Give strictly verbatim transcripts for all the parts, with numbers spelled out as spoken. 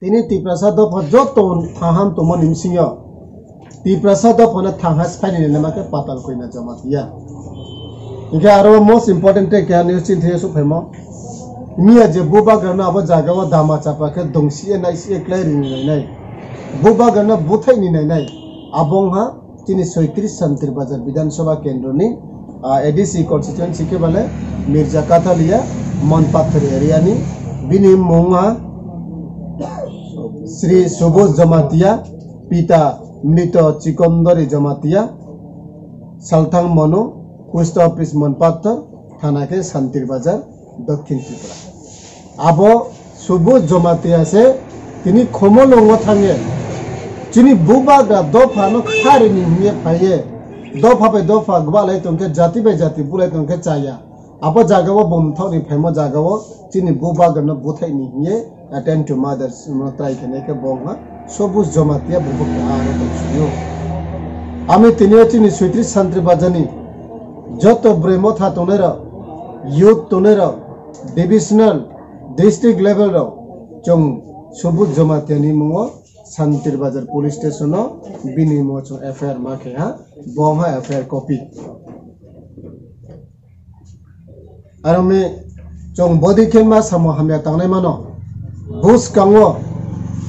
Ini Tiprasa dopha joto thaham tongmani bisingo Tiprasa dophano thangha siphaini nai ma khe Patal Koina Jamatia. Hingke aro most important tei keha news chini thaiyo sukphaimo. Miya je bubagrano abo jagao dama chapa khe dongsi e naisi e klai rini nainai. Bubagrano buthaini nainai. Abo wngha chini soitris Santir Bazar Bidhan Sabha Kendroni, ah, A D C constituency khe bale Mirja Kathalia, Monpathar area ni, bini mung ha Sri Subus Jamatia, pita Mrito Chikondori Jamatia, Salthang Monu, post office Monpathar, thana khe Santir Bazar, Dokhin Tripura. Abo Subus Jamatia se tini Khumulwngo thangwi chini bubagra dophano kharini hwnwi phaiwi dopha bai dopha gwbalai tongkhe, jati bai jati bulai tongkhe chaya. Abo jagao bumthokni phaimo jagao chini bubagrano buthaini hwnwi attend to mothers no try khainai khe bo wngkha Subus Jamatia bubo keha aro tong sio. Ami tini o chini soitris Santir Bazarni joto bwrwi motha tongnairok, youth tongnairok, divisional, district level rok chwng Subus Jamatia ni mungo Santir Bazar police station o bini mungo chwng F I R ma khe ha, bo wngkha F I R copy. Aroni chwng bodi khe ma samo hamya tangnai mano. Bwskango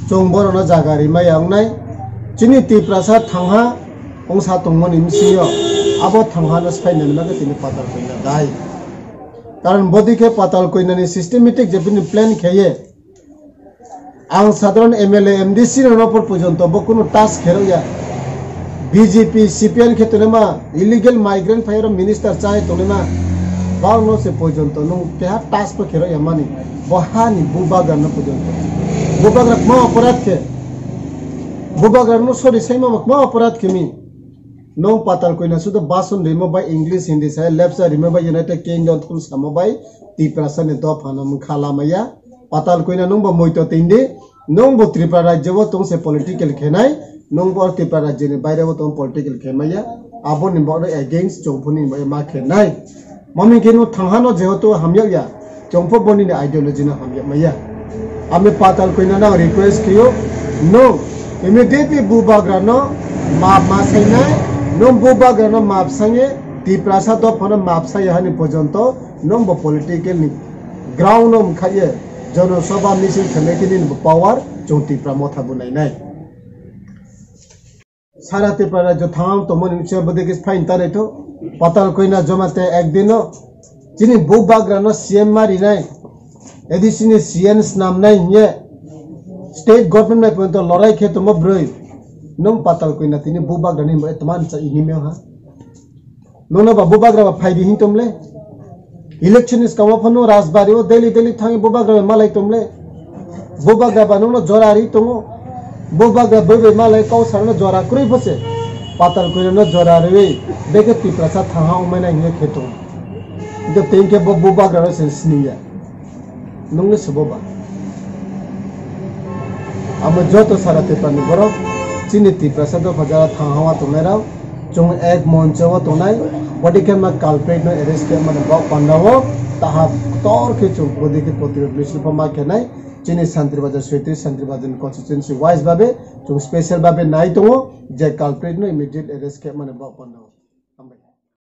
chwng borokno jaga rimaya wngnai. Chini Tiprasa thangha wngsa tongmani bisingo abo thangha no siphainani bagwi tini Patal Koina dai. Karon bodi khe Patal Koinani systematic je bini plan kheye. Ang sadharon M L A, M D C rokno por porjonto bo kunu touch kherok ya. B J P, C P M khe tonima, illegal migrant phai oro minister chai tonima, bangno se porjonto nung keha touch po kherok ya mani. Bo hani bubagra no porjonto. Bubagra kma aparat khe. Bubagra no sorry saima bo kma aparat khe mi. Nung Patal Koina sudo bason rimo bai English Hindi sai lepsa rimo bai United Kingdom thum samo bai Tiprasa ni dopha no mungkha lamaya. Patal Koina nungbo muito tindi, nungbo Tripura rajyo bo tong se political khenai, nungbo Tripura rajyo ni baire bo tong political khe maya, abo ni bo against chongphoni bo ma khenai. Mami khe no thangha no jehetu hamyak ya, chongpho boni ni ideology no hamyak maya. Ami Patal Koina no request khiyo, no immediately bubagra no map ma sainai, no bubagra no map sange, Tiprasa dopha no map saya hani porjonto, nungbo political ni ground no mkhaye, Jono Sabha misil khainai khe nini bo power chwng Tipra motha bo nainai. Sara Tipra rajyo thang tongmani bisingo bwdikis phain tanai tho. Patal Koina Jamatia ekdino chini bubagra no C M ma rinai. A D C ni C M snamnai hiye. State government nai pwento lorai khe tongma bwrwi. Nung Patal Koina tini bubagra ni mo etman cha ini me ha. Nono ba bubagra ba phai di hin tomle. Election is kamo phano Rajbari o daily daily thangi bubagra ba malai tomle. Bubagra ba nono jora ri tongo. Bubagra bai bai malai kau sarano jora kroi phose. Patal Koina no jora ri beke Tiprasa thangha umai na hiye khe tongo. Ito tengke bo bubagra ro sen siniya. Nungni subo ba. Amo joto sara Tiprani borok, chini Tiprasa dopha jara thang hawa tongnai rok, chwng ek moncho o tongnai, bodi khe ma culprit no arrest khe mani bok panda o, taha ktor khe chwng bodi khe protirod misil pho ma khenai, chini Santir Bazar, soitris Santir Bazar ni constituency wise babe, chwng special babe nai tongo, je culprit no immediate arrest khe mani bok panda o.